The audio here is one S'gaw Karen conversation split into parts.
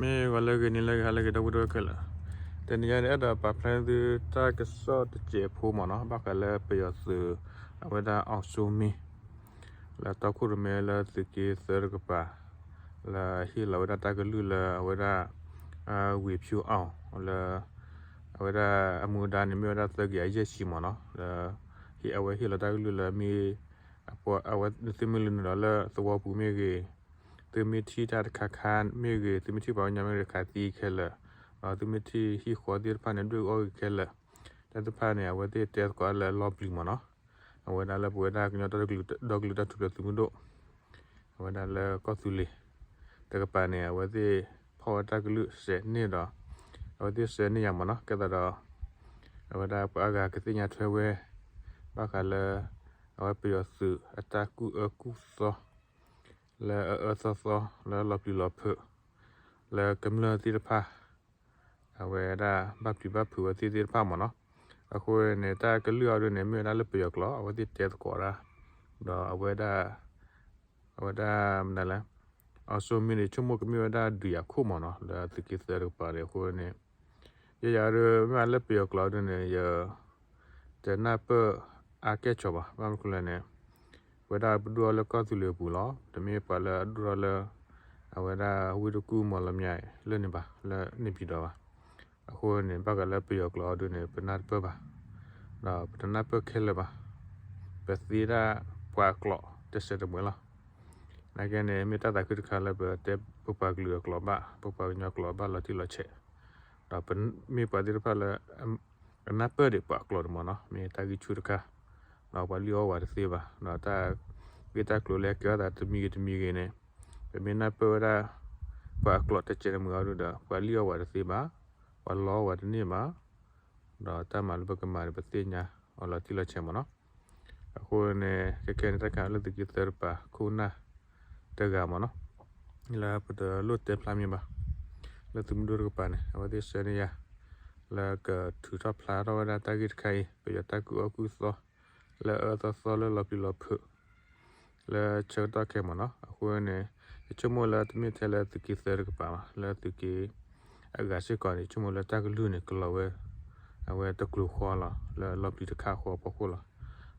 မ့ၢ်ဂီၤလၢအဂ့ၤ နံၤလၢအဂ့ၤ ဟါလၢအဂ့ၤ ဒီပုၢ်ဝဲၢ်ခဲလၢာ်, တနံၤအံၤန့ၣ် အဲၣ်ဒိးပာ်ဖျါန့ၢ်သုတၢ်ကစီၣ်တစဲးဖိမ့ၢ်နီၤ, ဘၣ်ဃးလၢပယီၤသုး အဝဲဒၣ် အောင်စိုးမင်း လၢတီခိၣ်ရိၣ်မဲလၢသုးက့သၢတကပၤ လၢဟ့ၣ်လီၤဝဲဒၣ်တၢ်ကလုၢ်လၢအဝဲဒၣ် ဝေဖြိုးအောင် လၢ အဝဲဒၣ်အမူဒါန့ၣ်မ့ၢ်ဝဲဒၣ်သၢကယၤယဲၢ်ဆံမ့ၢ်နီၤ, လၢ အဝဲဟ့ၣ်လီၤတၢ်ကလုၢ်လၢမ့ၢ် အဝဲသုမ့ၢ်လဲၤနုာ်လီၤလၢသဝီပူၤမ့ၢ်ဂ့ၤ, သုမ့ၢ်ထံၣ်တၢ်တခါခါမ့ၢ်ဂ့ၤ, သုမ့ၢ်ထံၣ်ပှၤကညီမ့ၢ်ဂ့ၤ ခးသံခဲလၢာ်, ဒီးသုမ့ၢ်ထံၣ်ဟံၣ်ဃီသ့ၣ်တဖၣ်န့ၣ် ဒွဲၣ်အူအီၣ်ဂ့ၤခဲလၢာ်, တၢ်တဖၣ်န့ၣ် အဝဲသ့ၣ်တဲသကိးလၢအလီၤပျံၤမ့ၢ်နီၤ, အဝဲဒၣ်လၢပဝဲဒၣ်ကညီဒီတကလုာ်ဒီကလုာ်တၢ်ထူၣ်ဖျဲးသုးမုၢ်ဒိၣ် အဝဲဒၣ်လၢကီၢ်သူလ့ၤ တကပၤန့ၣ် အဝဲသ့ၣ်ဖီၣ်ဝဲတၢ်ကလုၢ်စဲးန့ၢ်ဒီး အဝဲသ့ၣ်စဲးန့ၢ်ယၤမ့ၢ်နီၤ, ကဲသးဒီး အဝဲဒၣ်ပှၤအါဂၤကသ့ၣ်ညါထွဲဝဲ ဘၣ်ဃးလၢ အဝဲပယီၤသုးအတၢ်ကူၣ်အၢကူၣ်သီ လၢအအၢသီသီ လၢလီၤပျံၤလီၤဖုး လၢကမျၢၢ်သ့ၣ်တဖၣ် အဝဲဒၣ်ဘၣ်ပျံၤဘၣ်ဖုးဝဲသ့ၣ်သ့ၣ်တဖၣ်မ့ၢ်နီၤ, အဃိန့ၣ် တၢ်ကလုၢ်အီၤဒ်န့ၣ် မ့ၢ်ဝဲဒၣ်လၢပယီၤကျိာ် အဝဲသ့ၣ်တဲသကိးဒၣ်, ဒီးအဝဲဒၣ် အဝဲဒၣ်မနုၤလဲၣ်,အောင်စိုးမင်းန့ၣ် ဆိကမိၣ်ကမ့ၢ်ဝဲဒၣ်ဒုးယၤခိၣ်မ့ၢ်နီၤ လၢသုးက့သၢတကပၤန့ၣ် အဃိန့ၣ် ယဲယၤဒ်မ့ၢ်လၢပယီၤကျိာ်ဒ်န့ၣ် ယ တနၢ်ပၢၢ်အါကဲၣ်ဆိးဘၣ်, ဘၣ်မနုၤလဲၣ်န့ၣ် ပဝဲဒၣ်ပဒိၣ်ထီၣ်လၢကီၢ်သူလ့ၤအပူၤလီၤ, တမ့ၢ်ပှၤလၢအဒိၣ်ထီၣ်လၢ အဝဲဒၣ်ဝ့ၢ်တကူၣ်မီၢ်လမၠဲၤလၢန့ၣ်ဘၣ်, လၢန့ၣ်ပၠံၤဒီးဘၣ်, အဃိန့ၣ် ဘၣ်ဃးလၢပယီၤကျိာ်အီၤဒ်န့ၣ် ပနၢ်တပၢၢ်ဘၣ်, ဒီးပတနၢ်ပၢၢ်ခဲလၢာ်ဘၣ်, ပသ့ဒၣ်ပှၤအကျိာ်တစဲးတမှဲၤလီၤ, နာ်က့န့ၣ် မ့ၢ်တၢ်သးခုတခါလၢပတဲပပှၤကလုာ်အကျိာ်ဘၣ်, ပပှၤကညီကျိာ်ဘၣ်လီၤတံၢ်လီၤဆဲး, ဒီးပမ့ၢ်ပှၤသ့ၣ်တဖၣ်လၢ ကနၢ်ပၢၢ်ဒံးပှၤအကျိာ်န့ၣ်မ့ၢ်နီၤ, မ့ၢ်တၢ်ဂံၢ်ဆူၣ်တခါ, ဒီးပှၤလံၣ်အီၣ်ဝဲတသ့ဘၣ်, ဒီးတၢ်ဂ့ၢ်တၢ်ကျိၤလၢကဲထီၣ်သးတမံၤဂ့ၤတမံၤဂ့ၤန့ၣ်, ပမ့ၢ်နၢ်ပၢၢ်ဝဲဒၣ် ပှၤအကျိာ်တစဲးတမှဲၤအီၤဒ်ဒီး ပှၤလံၣ်အီၣ်ဝဲတသ့ဘၣ်, ပှၤလီအီၣ်ဝဲတန့ၢ်ဘၣ်, ဒီးတၢ်မၤလၢပကမၤန့ၣ် ပသ့ၣ်ညါအီၤလီၤတံၢ်လီၤဆဲးမ့ၢ်နီၤ. အဃိန့ၣ် ခဲခဲန့ၣ် တၢ်ခါလၢသုးက့သၢတကပၤ ခိၣ်နၢ်တဂၤမ့ၢ်နီၤ, လၢပတလိၣ်တဲဖျါမ့ၢ်ဘၣ်, လၢသုးမုၢ်ဒိၣ်တကပၤန့ၣ် အဝဲသ့ၣ်ဆှၢန့ၢ်ယၤ လၢကထုးထီၣ်ဖျါထီၣ်ဝဲဒၣ်တၢ်ဂ့ၢ်တခါအံၤ ပယီၤတၢ်ကူၣ်အၢကူၣ်သီ လၢအအၢသီသီလၢလီၤပျံၤလီၤဖုး လၢဆၢကတီၢ်ခဲအံၤမ့ၢ်နီၤ. အဃိန့ၣ် ယဆိကမိၣ်လၢတမ့ၢ်ထဲလၢသုးက့သၢတကပၤဘၣ်, လၢသုးက့အဂၤစ့ၢ်ကီးန့ၣ် ယဆိကမိၣ်လၢတၢ်ကလုၢ်န့ၣ် ကလီၤဝဲ အဝဲတကျိၤဃီလီၤ, လၢလီၤပျံၤတခါဃီအဖီခိၣ်လီၤ.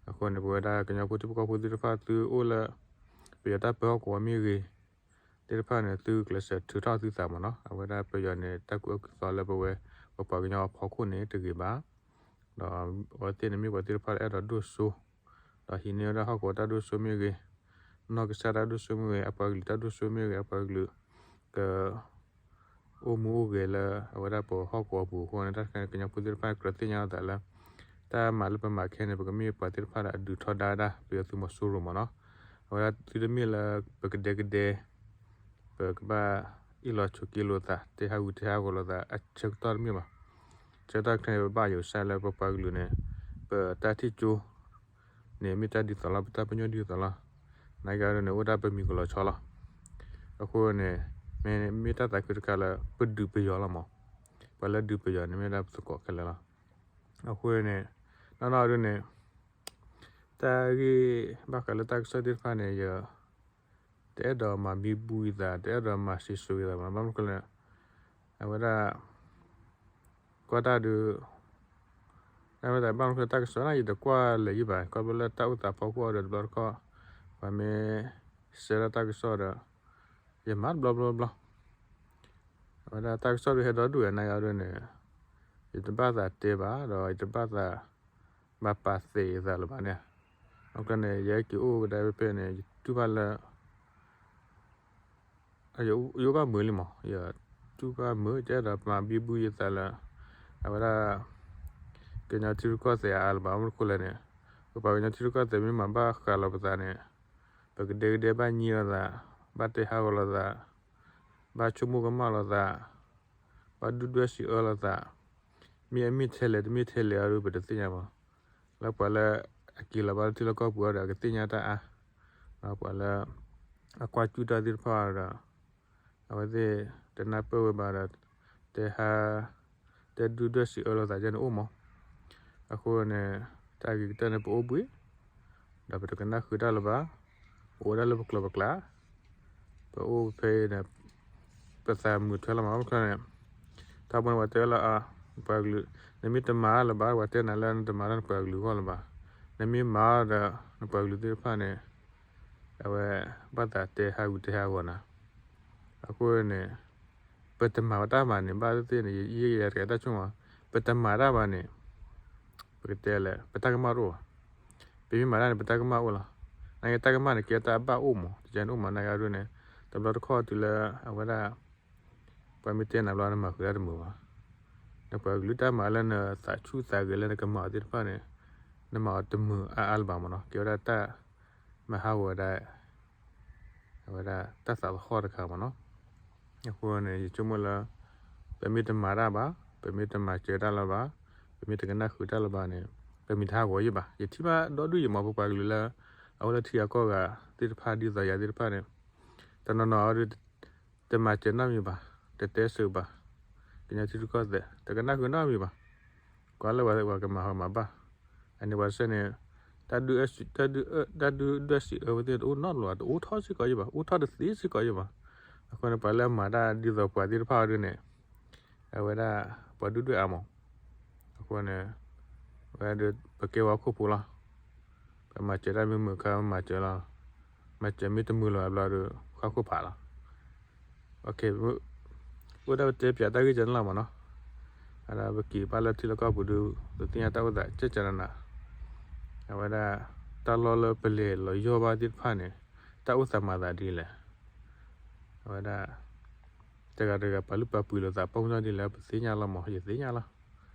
အဃိန့ၣ် ပဝဲဒၣ်ကညီဖိထံဖိကီၢ်ဖိသ့ၣ်တဖၣ် သုအိၣ်လၢ ပယီၤတၢ်ပၢဟီၣ်ကဝီၤမ့ၢ်ဂ့ၤ သ့ၣ်တဖၣ်န့ၣ် သုကျဲးစၢးထုးထီၣ်သုသးမ့ၢ်နီၤ. အဝဲဒၣ်ပယီၤန့ၣ် တၢ်ကူၣ်အၢကူၣ်သီလၢပဝဲ ပပှၤကညီအဖီခိၣ်န့ၣ်တဂ့ၤဘၣ်. ဒီးအဝဲသ့ၣ်န့ၣ်မ့ၢ်ပှၤသ့ၣ်တဖၣ်လၢအဲၣ်ဒိးဒိၣ်စိ ဒီးဟံးန့ၢ်ဝဲဒၣ်ဟီၣ်ကဝီၤတၢ်ဒိၣ်စိမ့ၢ်ဂ့ၤ, နီၢ်ကစၢ်တၢ်ဒိၣ်စိမ့ၢ်ဂ့ၤ, အပှၤကလုာ်တၢ်ဒိၣ်စိမ့ၢ်ဂ့ၤ, အပှၤကလုာ် က အိၣ်မူအိၣ်ဂဲၤလၢအဝဲဒၣ်ပဟီၣ်ကဝီၤပူၤအဃိန့ၣ် တၢ်တခါန့ၣ် ကညီဖိသ့ၣ်တဖၣ်ကြၢးသ့ၣ်ညါအသးလၢ တၢ်မၤလၢပမၤခဲန့ၣ် ပကမ့ၢ်ပှၤသ့ၣ်တဖၣ်လၢအဒုးထီဒါဝဲဒၣ် ပယီၤသုးမီၤစိရိၤမ့ၢ်နီၤ. အဝဲဒၣ်သုတမ့ၢ်လၢပကဒဲကဒဲ ပကဘၣ်အ့ၣ်လိာ်ဆိးက့လိာ်သး တဲဟးဂူာ်တဲဟးဂီၤလိာ်သး အဆၢကတီၢ်တမ့ၢ်ဘၣ်. ဆၢကတီၢ်ခဲအံၤ ပဘၣ်ယိၤဆၢလၢပပှၤကလုာ်န့ၣ် ပတၢ်ထံၣ်ကၠိ န့ၣ်မ့ၢ်တၢ်ဒ်သိးလီၤ, ပတၢ်ပညိၣ်ဒ်သိးလီၤ. နာ်က့အဒိန့ၣ် အိၣ်ဒၣ်ပမံၤကလီၤဆီလီၤ. အဃိန့ၣ် မ့ၢ်မ့ၢ်တၢ်သးခုတခါလၢ ပဒုးပယီၤလီၤမး. ပှၤလၢဒုးပယီၤန့ၣ် မ့ၢ်ဒၣ်ပသကိးခဲလၢာ်လီၤ. အဃိန့ၣ် နီၢ်နီၢ်အဒိန့ၣ် တၢ်ဂ့ၢ်ဘၣ်ဃးလၢတၢ်ကစီၣ်သ့ၣ်တဖၣ်န့ၣ် ယ တအဲၣ်ဒိးမၤဘံဘူယသး, တအဲၣ်ဒိးမၤစံးစိၤယသးမး, ဘၣ်မနုၤလဲၣ် အဝဲဒၣ် ကွၢ်တၢ်ဒုး တၢ်မ့ၢ်သးဘၣ်မနုၤလဲၣ် တၢ်ကစီၣ်န့ၣ် ယတကွၢ်လၢာ်ယံၤဘၣ်, ကွၢ်ဘျီလၢတၢ်အိၣ်သးဖီခိၣ်အီၤဒီးတဘျီတခီၣ် ပှၤမ့ၢ်စဲးထီၣ်တၢ်ကစီၣ်ဒီး ယမၤတဘျီဘျီဘျီ အဝဲဒၣ်တၢ်ကစီၣ်ဒုးဟဲဒီဒူၣ်ဝဲနာ်က့အဒိန့ၣ် ယတဘၣ်သးတဲဘၣ် ဒီးယတဘၣ်သး ဘၣ်ပာ်သဲးယသးလၢၤဘၣ်န့ၣ်, အဃိန့ၣ် ယဟဲက့ၤအိၣ်ကဒါဖဲန့ၣ် ယတူၢ်ဘၣ်လၢ ယအိၣ်ဘၣ်မုာ်လံမး, ယတူၢ်ဘၣ်မုာ် ယတအဲၣ်ဒိးမၤဘံဘူယသးလၢ အဝဲဒၣ် ကညီထံရူၢ်ကီၢ်သဲးအါလၢၤဘၣ်, ဘၣ်မနုၤလဲၣ်န့ၣ် ပပှၤကညီထံရူၢ်ကီၢ်သဲးမ့ၢ်မၤဘၣ်ဃးလီၤပသးန့ၣ် ပကဒဲကဒဲဘၣ်ညံလိာ်သး, ဘၣ်တဲဟးဂီၤလိာ်သး, ဘၣ်ဆိကမိၣ်ကမၣ်လိာ်သး, ဘၣ်ဒုၣ်ဒွဲၣ်စံးအၢလိာ်သး, မ့ၢ်အမ့ၢ်ထဲလဲၣ်တမ့ၢ်ထဲလဲၣ်အဒိ ပတသ့ၣ်ညါဘၣ်. လၢပှၤလၢအက့ၤလီၤဘၣ်လၢထံလီၢ်ကီၢ်ပူၤအံၤဒီး အကသ့ၣ်ညါတၢ်အါ, ဒီးပှၤလၢအကွၢ်ကူၣ်တၢ်သ့ၣ်တဖၣ်ဒီး အဝဲသ့ၣ်တနၢ်ပၢၢ်ဝဲဘၣ်ဒီး တဲဟါ တဲဒုၣ်ဒွဲၣ်စံးအၢလိာ်သးယဲန့ၣ်အိၣ်မး. အဃိန့ၣ် တၢ်ဂ့ၤကတၢၢ်န့ၣ် ပအိၣ်ဘှံး ဒီးပတကနၣ်ဃုာ်တၢ်လၢၤဘၣ်, ပအိၣ်ဒၣ်လၢပကျိာ်ပကျါ, ပအိၣ်ဖဲအံၤန့ၣ် ပသးမုာ်ထွဲလီၤမး မ့ၢ်ခီန့ၣ် တၢ်ဘိန့ၣ် ပှၤတဲလၢ ပှၤကလုာ် နမ့ၢ်တမၤလၢၤဘၣ် ပှၤတဲနၤလၢနတမၤတၢ်နပှၤကလုာ်အဂီၢ်လၢၤဘၣ်. နမ့ၢ်မၤဒီး နပှၤကလုာ်သ့ၣ်တဖၣ်န့ၣ် အဝဲ ဘၣ်သးတဲဟးဂူာ်တဲဟးဂီၤနၤ. အဃိန့ၣ် ပတမၤဝဲတၢ်ဘၣ်န့ၣ် ဘၣ်သ့ၣ်သ့ၣ်န့ၣ် ယယဲယဲတကဲတၢ်ဆိကမိၣ်, ပတမၤတၢ်ဘၣ်န့ၣ် ပကတဲလဲၣ် ပတၢ်ကမၣ်တအိၣ်ဘၣ်. ပမ့ၢ်မၤတၢ်န့ၣ် ပတၢ်ကမၣ်အိၣ်လီၤ. နာ်က့တၢ်ကမၣ်န့ၣ် ကဲတၢ်အဘၣ်အိၣ်မး တကဲန့ၣ်အိၣ်မး နာ်က့အဒိန့ၣ် တဘျီတခီၣ်တုၤလၢအဝဲဒၣ် ပှၤမ့ၢ်တဲနၤဘျီ နမၤဃုာ်တၢ်တမုာ်ဘၣ်. နပှၤကလုာ်တၢ်မၤလၢနသးဆူၣ်သးဂဲၤလၢနကမၤအီၤသ့ၣ်တဖၣ်န့ၣ် နမၤအီၤတမုာ်အါအါလၢၤဘၣ်မးနီၤ. ကဲဝဲဒၣ်တၢ် မၤဟးဂီၤဝဲဒၣ် အဝဲဒၣ်တၢ်သးသဟီၣ်တခါမးနီၤ. အဃိန့ၣ် ယဆိကမိၣ်လၢ ပမ့ၢ်တမၤတၢ်ဘၣ်, ပမ့ၢ်တမၤစၢၤတၢ်လၢၤဘၣ်, ပမ့ၢ်တကနၣ်ဃုာ်တၢ်လၢၤဘၣ်န့ၣ် ပမ့ၢ်တဟးဂီၤယံာ်ဘၣ်. ယထံၣ်ဘၣ်ဒီဒူၣ်ယံာ်မး ပပှၤကလုာ်လၢ အအိၣ်လၢထံဂၤကီၢ်ဂၤသ့ၣ်တဖၣ် ဒ်သိးယၤသ့ၣ်တဖၣ်န့ၣ် တနီၤနီၤအဒိ တမၤစၢၤနီတမံၤဘၣ်, တတဲစၢၤဘၣ်, ကညီထံရူၢ်ကီၢ်သဲး တကနၣ်ဃုာ်နီတမံၤဘၣ်, ကွၢ်လၢပှၤကမၤဟီမၤဘၣ်, အန့ၣ်ပှၤစဲန့ၣ် တၢ်ဒုး တၢ်ဒုးဒွဲၣ်စံးအၢဝဲသ့ၣ်တအိၣ်နီတဘျီဘၣ်, တအိၣ်ထီၣ်စ့ၢ်ကီးယံၤဘၣ်, အိၣ်ထီၣ်တသ့စ့ၢ်ကီးယံၤဘၣ်. အဃိန့ၣ် ပှၤလၢအမၤတၢ်ဒ်သိးပှၤသ့ၣ်တဖၣ်အဒိန့ၣ် အဝဲဒၣ် ပှၤဒုၣ်ဒွဲၣ်အါမး. အဃိန့ၣ် ဝဲဒၣ်ပကဲဝဲခိၣ်ဖိလီၤ. ပမၤစၢၤတၢ်မ့ၢ်မုာ်ခါမၤစၢၤလီၤ. မၤစၢၤမ့ၢ်တမုာ်လီၤဘျီဒီး ဃၣ်ခိၣ်ဖးလီၤ. အိၣ်ဒၣ်ပတဲပၠးတၢ်ဂ့ၢ်ကဲန့ၣ်လီၤမးနီၤ. အဒၣ်ပက့ၤဘၣ်လၢထံလီၢ်ကီၢ်ပူၤဒီး ပသ့ၣ်ညါတၢ်အိၣ်သးကဲကဲနးနး, အဝဲဒၣ် တၢ်လီၢ်လၢပလဲၤလီၤယီၢ်ဘၣ်သ့ၣ်တဖၣ်န့ၣ် တၢ်အိၣ်သးမၤသးဒ်လဲၣ်. အဝဲဒၣ် တဂၤတဂၤပာ်လုၢ်ပာ်ပှ့ၤလိာ်သးပိာ်မုၣ်ဒ်လဲၣ် ပသ့ၣ်ညါလီၤမး ယသ့ၣ်ညါလီၤ.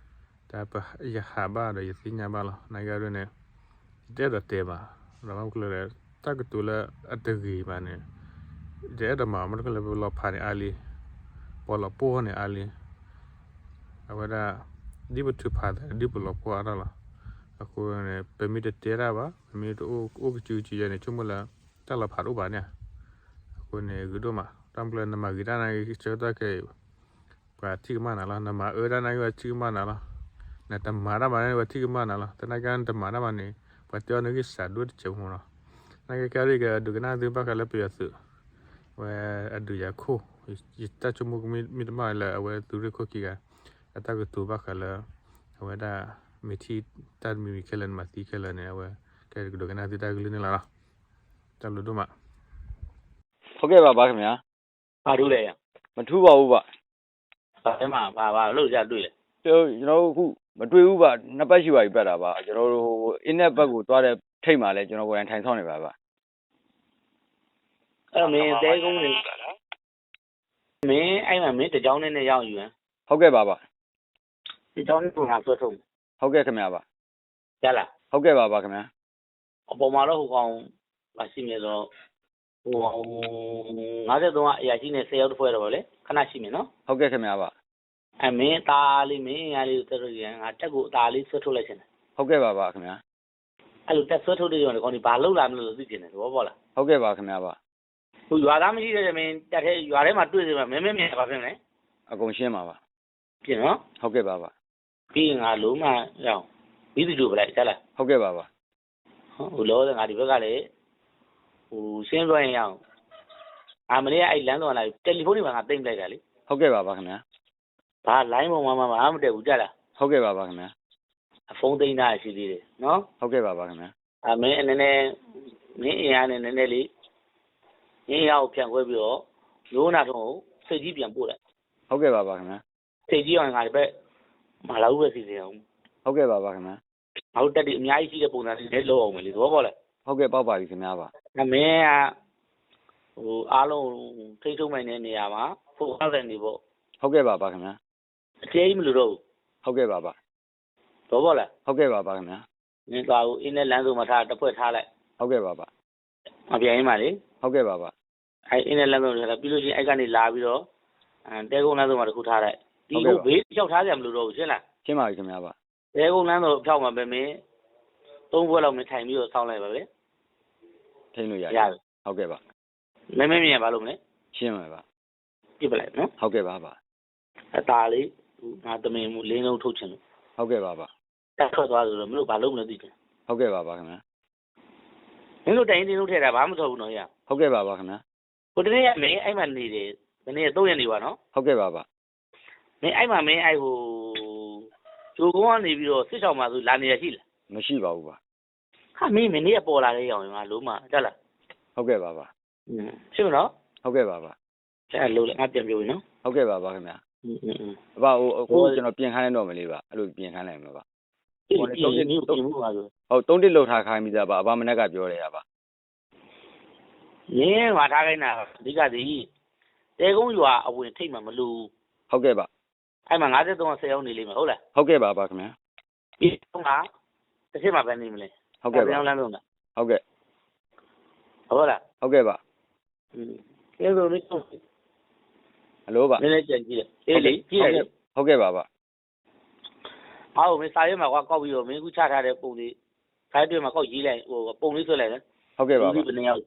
တၢ်ပယဟးဘၣ်ဒီးယသ့ၣ်ညါဘၣ်လီၤ. နာ်က့အဒိန့ၣ် ယတအဲၣ်ဒိးတဲဘၣ်, ဒီးမ့ၢ်ကျၢၤဒီး တၢ်ကတိၤလၢအတဂ့ၤဘၣ်န့ၣ် ယတအဲၣ်ဒိးမၤ မ့ၢ်တခီလၢပလီၤဖးန့ၣ်အါလံ, ပှၤလီၤပှီၢ်န့ၣ်အါလံ. အဝဲဒၣ် ဒ်ပထုးဖးသး ဒ်ပလီၤပှီၢ်အါထီၣ်လီၤ. အဃိန့ၣ် ပမ့ၢ်တတဲတၢ်ဘၣ်, ပမ့ၢ်တအိၣ်ကစုကစုယဲန့ၣ် ဆိကမိၣ်လၢ တၢ်လီၤဖးတအိၣ်ဘၣ်န့ၣ်ဧါ. အဃိန့ၣ် ဂ့ၤဒိၣ်မး, တၢ်မ့ၢ်ကျၢၤ နမၤဂ့ၤတၢ်နာ်က့ ဆၢကတီၢ်ခဲအံၤ ပှၤထံၣ်ကမၣ်နၤလီၤ, နမၤအၢတၢ်နာ်က့ ပှၤထံၣ်ကမၣ်နၤလီၤ, နတမၤတၢ်ဘၣ်န့ၣ် ပှၤထံၣ်ကမၣ်နၤလီၤ. သနာ်က့နတမၤတၢ်ဘၣ်န့ၣ် ပှၤတဲအီၤနဂ့ၢ်စးဒိၣ်တစဲးဖိမးလီၤ. နာ်က့ခဲအံၤကဒုးကနၣ်သုဘၣ်ဃးလၢပယီၤသုး ဝဲအဒုးယၤခိၣ်, ယတၢ်ဆိကမိၣ်ကမ့ၢ်တမ့ၢ်လၢအဝဲသုးရ့ၣ်ခိၣ်ခံဂၤ အတၢ်ကတိၤဘၣ်ဃးလၢ အဝဲဒၣ် မ့ၢ်ထံၣ်တၢ်တမံၤမံၤခဲလၢာ် နမၤသံခဲလၢာ်န့ၣ် အဝဲကဲကဒုးကနၣ်သုတၢ်ကလုၢ်န့ၣ်လီၤ. တၢ်ဘျုးဒိၣ်မး. ဟုတ်ကဲ့ပါ ပါခင်ဗျာ. ဘာထူးလဲ မထူးပါဘူးပါ. ဘာလဲမ ဘာ ဘာလို့ရတွေ့လဲ. ကျွန်တော်တို့အခု မတွေ့ဘူးပါ နှစ်ပတ်ရှိပါပြီ ပတ်တာပါ ကျွန်တော်တို့ အင်းနဲ့ဘက်ကိုသွားတဲ့ထိပ်မှာလဲ ကျွန်တော်ကိုယ်တိုင်ထိုင်ဆောင်နေပါပါ. အဲ့တော့မင်းတဲကုန်းနေ မင်းအဲ့မှာမင်းတစ်ကြောင်းနဲ့နဲ့ရောက်ယူဟမ်. ဟုတ်ကဲ့ပါပါ. တစ်ကြောင်းနဲ့ငါဆွဲထုတ်မယ်. ဟုတ်ကဲ့ခင်ဗျာပါ. ကြားလား. ဟုတ်ကဲ့ပါပါခင်ဗျာ. အပေါ်မှာတော့ဟိုကောင်ပါရှိနေတော့ ဟိုကောင်ငါးဆယ့်သုံးကအရာရှိနဲ့ဆယ်ယောက်တစ်ဖွဲ့တော့ပါလေ ခဏရှိမယ်နော်. ဟုတ်ကဲ့ခင်ဗျာပါ. အဲမင်းသားလေးမင်းအင်အားလေးကိုဆွဲထုတ်ကြည့်ငါတက်ကိုအသားလေးဆွဲထုတ်လိုက်ချင်တယ်. ဟုတ်ကဲ့ပါပါခင်ဗျာ. အဲ့လိုတက်ဆွဲထုတ်တဲ့ကြောင့်ဒီကောင်ဒီဘာလုပ်လာမလို့သိချင်တယ်သဘောပေါက်လား. ဟုတ်ကဲ့ပါခင်ဗျာပါ. ဟိုရွာသားမရှိတဲ့မင်းတက်ထဲရွာထဲမှာတွေ့သေးမှာမင်းမင်းမြင်ဘာဖြစ်လဲ. အကုန်ရှင်းပါပါ. ပြင်နော်. ဟုတ်ကဲ့ပါပါ. ပြီးရင်ငါလိုမှရအောင်ပြီးသူကြိုပလိုက်ကြားလား. ဟုတ်ကဲ့ပါပါ. ဟိုလောတဲ့ငါဒီဘက်ကလေဟိုရှင်းပြောရင်ရအောင်. အာမနေ့ကအဲ့လမ်းတော့လာတယ်တယ်လီဖုန်းတွေမှာငါတင်ပလိုက်တာလေ. ဟုတ်ကဲ့ပါပါခင်ဗျာ. ဘာလိုင်းပေါ်မှာမှမအားမတည့်ဘူးကြလား. ဟုတ်ကဲ့ပါပါခင်ဗျာ. အဖုန်းသိမ်းထားရှိသေးတယ်နော်. ဟုတ်ကဲ့ပါပါခင်ဗျာ. အာမင်းအနေနဲ့မင်းအင်အားနဲ့နည်းနည်းလေးမင်းအင်အားကိုဖြန့်ခွဲပြီးတော့မျိုးနာထုံးကိုစိတ်ကြီးပြန်ပို့လိုက်. ဟုတ်ကဲ့ပါပါခင်ဗျာ. စိတ်ကြီးအောင်ငါဒီဘက်မလာဘူးပဲစီစဉ်အောင်. ဟုတ်ကဲ့ပါပါခင်ဗျာ. ငါတို့တပ်တွေအများကြီးရှိတဲ့ပုံစံတွေနဲ့လုပ်အောင်မယ်လေသဘောပေါက်လား. ဟုတ်ကဲ့ပေါက်ပါပြီခင်ဗျာပါ. အမင်းကဟိုအားလုံးထိတ်ထုတ်နိုင်တဲ့နေရာမှာ focus တဲ့နေပေါ့. ဟုတ်ကဲ့ပါပါခင်ဗျာ. အကျဲကြီးမလို့တော့ဘူး. ဟုတ်ကဲ့ပါပါ. သဘောပေါက်လား. ဟုတ်ကဲ့ပါပါခင်ဗျာ. မင်းသွားဦးအင်းနဲ့လမ်းစုံမှာထားတပ်ဖွဲ့ထားလိုက်. ဟုတ်ကဲ့ပါပါ. မပြန်ရင်မလေး. ဟုတ်ကဲ့ပါပါ. အဲအင်းနဲ့လမ်းစုံထားပြီးလို့ရှိရင်အဲ့ကနေလာပြီးတော့အဲတဲကုန်းလမ်းစုံမှာတစ်ခုထားလိုက်. ဒီဟုတ်ကဲ့ပါ. ဟိုတ်ဘ့လျှောက်ထားကြမလို့တော့ဘူးရှင်းလား. ရှင်းပါပြီခင်ဗျာပါ. တဲကုန်းလမ်းစုံဖျောက်မှာပဲမင်းသုံးဘွဲ့လောက်မင်းထိုင်ပြီးတော့ဆောင်းလိုက်ပါပဲ. ထိန်းလို့ရတယ်. ရတယ်. ဟုတ်ကဲ့ပါ. မင်းမင်းမြင်ဘာလို့မလဲ. ရှင်းပါပါ. ပြစ်ပလိုက်နော်. ဟုတ်ကဲ့ပါပါ. အตาလေးငါတမင်ဘူးလေးလုံးထုတ်ချင်လို့. ဟုတ်ကဲ့ပါပါ. တတ်ထွက်သွားဆိုတော့မင်းတို့ဘာလုပ်မလဲသိချင်. ဟုတ်ကဲ့ပါပါခင်ဗျာ. မင်းတို့တိုင်တင်းလုံးထဲတာဘာမှမထွက်ဘူးနော်ရ. ဟုတ်ကဲ့ပါပါခင်ဗျာ. ဟိုတနေ့ကမင်းအဲ့မှာနေတယ်. မ့ၢ်အသိယန့ၣ်ဘၣ်နီၤ, ဟုတ်ကဲ့ပါပါ, မ့ၢ်အဲၣ်မးမ့ၢ်အဲၣ်ဟိ, ကျိၤကီန့ၣ်ဘီဒီး စစ်ရှောင်မှာသူလာနေရရှိလဲၣ်, မရှိပါဘူးပါ, ဟါမ့ၢ်မ့ၢ်န့ၣ်အပိာ်လာက့ၤယီၤမးလိမးတၢ်လၢ, ဟုတ်ကဲ့ပါပါ, ဟုတ်ကဲ့ပါပါ, ဟုတ်ကဲ့ပါပါ, ဟုတ်ကဲ့ပါပါခင်ဗျာ, အခုကျွန်တော်ပြင်ခိုင်းလိုက်တော့မယ်လေးပါ, အဲ့လိုပြင်ခိုင်းလိုက်မယ်ပါ, ဟုတ်, သုံးတစ်လုပ်ထားခိုင်းပြီးသားပါ, အဘမနက်ကပြောတယ်ပါ, မင်းငါထားခိုင်းတာ အဓိကသည်, တဲကုန်းရွာအဝင်ထိပ်မှာမလူ, ဟုတ်ကဲ့ပါ, အဲ့မှာငါးဆယ့်သုံးဆယ်ရောက်နေလိမ့်မယ် ဟုတ်လား, ဟုတ်ကဲ့ပါပါခင်ဗျာ, ပြီးတော့မှ တစ်ဆင့်မှာပဲနေမလဲ, ဟုတ်ကဲ့ပါ, လမ်းလုံးလား, ဟုတ်ကဲ့, ဟုတ်လား, ဟုတ်ကဲ့ပါ, อืม, တဲကုန်းမင်း အလိုပါ, နည်းနည်းကြံကြည့်တယ်, အေးလေ, ကြည့်ရတယ်, ဟုတ်ကဲ့ပါပါ, ဟောမင်းစာရွက်မှာကွာကောက်ပြီးတော့မင်းအခုချထားတဲ့ပုံတွေ, စာရွက်တွေမှာကောက်ရေးလိုက်, ဟိုပုံလေးဆွဲလိုက်နော်, ဟုတ်ကဲ့ပါပါ, လူကြီးဘယ်နှစ်ယောက်လဲ,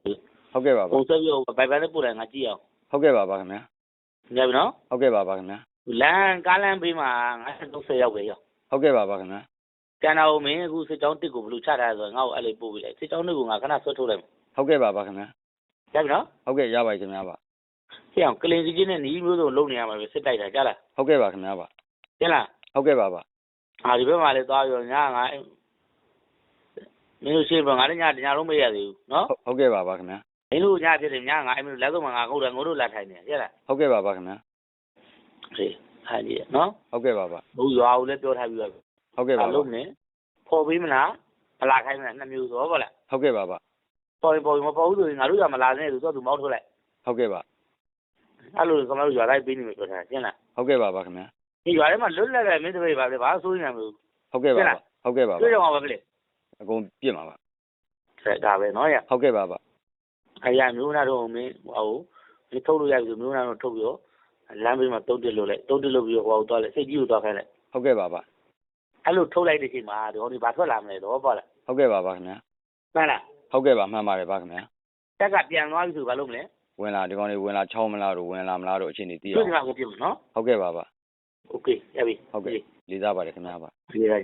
ဟုတ်ကဲ့ပါပါ, ပုံဆွဲပြီးတော့ Viber နဲ့ပို့လိုက်ငါကြည့်အောင်, ဟုတ်ကဲ့ပါပါခင်ဗျာ, ရပြီနော်, ဟုတ်ကဲ့ပါပါခင်ဗျာ, လမ်းကားလမ်းဘေးမှာငါးဆယ့်သုံးဆယ်ရောက်ပဲရော, ဟုတ်ကဲ့ပါပါခင်ဗျာ, ကျန်တာကိုမင်းအခုစစ်ကြောင်းတစ်ကိုဘယ်လိုချထားလဲဆိုတော့ငါ့ကိုအဲ့လိုပို့ပေးလိုက်, စစ်ကြောင်းနှစ်ကိုငါခဏဆွဲထုတ်လိုက်မယ်, ဟုတ်ကဲ့ပါပါခင်ဗျာ, ရပြီနော်, ဟုတ်ကဲ့ရပါတယ်ခင်ဗျာပါ, ဖြစ်အောင်ကလင်ကြီးနဲ့နည်းမျိုးစုံလုပ်နေရမှာပဲစစ်တိုက်တာကြားလား, ဟုတ်ကဲ့ပါခင်ဗျာပါ, ကြားလား, ဟုတ်ကဲ့ပါပါ, အာဒီဘက်မှာလည်းသွားပြီးတော့ညငါမင်းတို့ရှင်းပြငါလည်းညတညလုံးမရသေးဘူးနော်, ဟုတ်ကဲ့ပါပါခင်ဗျာ, မင်းတို့ညဖြစ်တယ်ညငါအဲ့မင်းတို့လက်သုံးမှာငါငို့တယ်ငို့တို့လာထိုင်နေရလား, ဟုတ်ကဲ့ပါပါခင်ဗျာ, အေးဟာကြီးနော်, ဟုတ်ကဲ့ပါပါ, ဘုရားဦးလည်းပြောထားပြီးပါပြီ, ဟုတ်ကဲ့ပါပါ, အလုံးနဲ့, ဖော်ပေးမလား, မလာခိုင်းမလားနှစ်မျိုးသဘောပေါက်လား, ဟုတ်ကဲ့ပါပါ, ဖော်ရင်ဖော်ရင်မဖော်ဘူးဆိုရင်ငါတို့ကမလာနဲ့လို့တော့သူမောင်းထုတ်လိုက်, ဟုတ်ကဲ့ပါ, အဲ့လိုကမတို့ရွာသားပေးနေမယ်ပြောထားရှင်းလား, ဟုတ်ကဲ့ပါပါခင်ဗျာ, ဒီရွာထဲမှာလွတ်လပ်လပ်မင်းတပည့်ပါပဲဘာစိုးရိမ်ရမလို့, ဟုတ်ကဲ့ပါပါ, ဟုတ်ကဲ့ပါပါ, တွေ့တော့မှာပဲလေ, အကုန်ပြစ်မှာပါ, ဒါပဲနော်ရ, ဟုတ်ကဲ့ပါပါ, အရာမျိုးနာတော့မင်းဟို, မင်းထုတ်လို့ရပြီဆိုမျိုးနာတော့ထုတ်ပြီးတော့, လမ်းဘေးမှာတုံးတစ်လို့လဲတုံးတစ်လို့ပြီးတော့ဟိုသွားလဲစိတ်ကြီးကိုသွားခိုင်းလဲ, ဟုတ်ကဲ့ပါပါ, အဲ့လိုထုတ်လိုက်တဲ့အချိန်မှာဒီကောင်တွေဘာထွက်လာမလဲသဘောပေါက်လား, ဟုတ်ကဲ့ပါပါခင်ဗျာ, မှန်လား, ဟုတ်ကဲ့ပါမှန်ပါတယ်ပါခင်ဗျာ, တက်ကပြန်သွားပြီဆိုဘာလို့မလဲ, ဝင်လာဒီကောင်တွေဝင်လာချောင်းမလားတို့ဝင်လာမလားတို့အခြေအနေသိအောင်, တွေ့ကြမှာကိုပြင်မယ်နော်, ဟုတ်ကဲ့ပါပါ, โอเคရပြီ, ဟုတ်ကဲ့, လေးစားပါတယ်ခင်ဗျာပါ, လေးစား